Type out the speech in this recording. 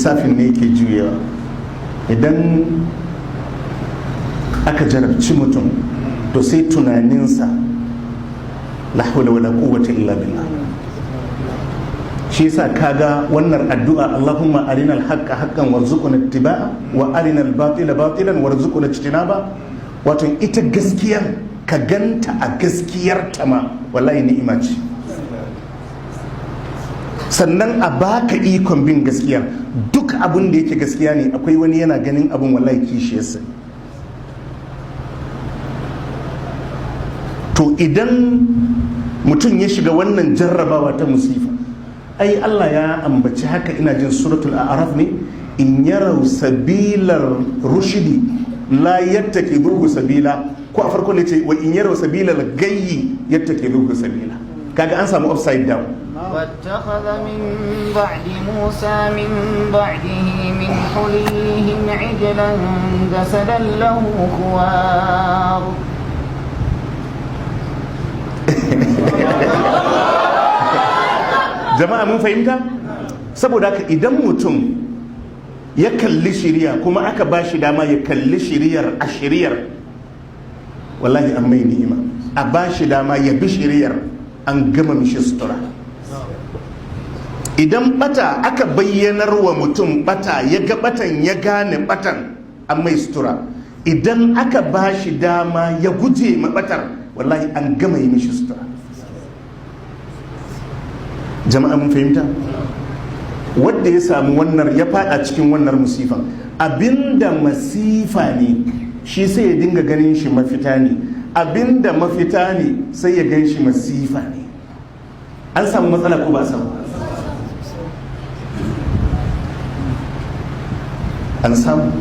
Lissafin ne yake juyewa. Idan aka jarabci mutum, to sai tunaninsa, la hawla wala quwwata illa billah. Shi yasa kaga wannan addu'a, "Allahumma arinal haqqa haqqan warzuqna ittiba'a wa arinal batila batilan warzuqna ijtinaba." Wato ita gaskiyar, ka ganta a gaskiyar ta ma, wallahi ni'ima ce. Sannan a baka ikon bin gaskiyar. Duk abin da yake gaskiya ne, akwai wani yana ganin abin, wallahi kishiyarsa. To idan mutum ya shiga wannan jarrabawa ta musifa, ai Allah ya ambaci haka, ina jin Suratul A'raf ne, "In yarau sabilar rushdi la yattakiduhu sabila." Ko a farko ne ce, "Wa in yarau sabilal gayyi yattakiduhu sabila." Kaga an samu upside down. واتخذ من بعد موسى من بعده من حليهم عجلا جسدا له خوار. Jama'a, mun fahimta? Saboda haka idan mutum ya kalli shiriya, kuma aka ba shi dama ya kalli shiriyar a shiriyar, wallahi an mai ni'ima. A ba shi dama ya bi shiriyar, an gama mishi sutura. Idan bata aka bayyanar wa mutum, bata ya ga batan, ya gane batan, an mai sutura. Idan aka ba shi dama ya guje ma batar, wallahi an gama yi mishi sutura. Jama'a, mun fahimta? Wadda ya samu wannan, ya fada cikin wannan musifan, abinda masifa ne shi, sai ya dinga ganin shi mafita ne. Abinda mafita ne, sai ya gan shi masifa ne. An samu matsala ko ba a samu? An samu.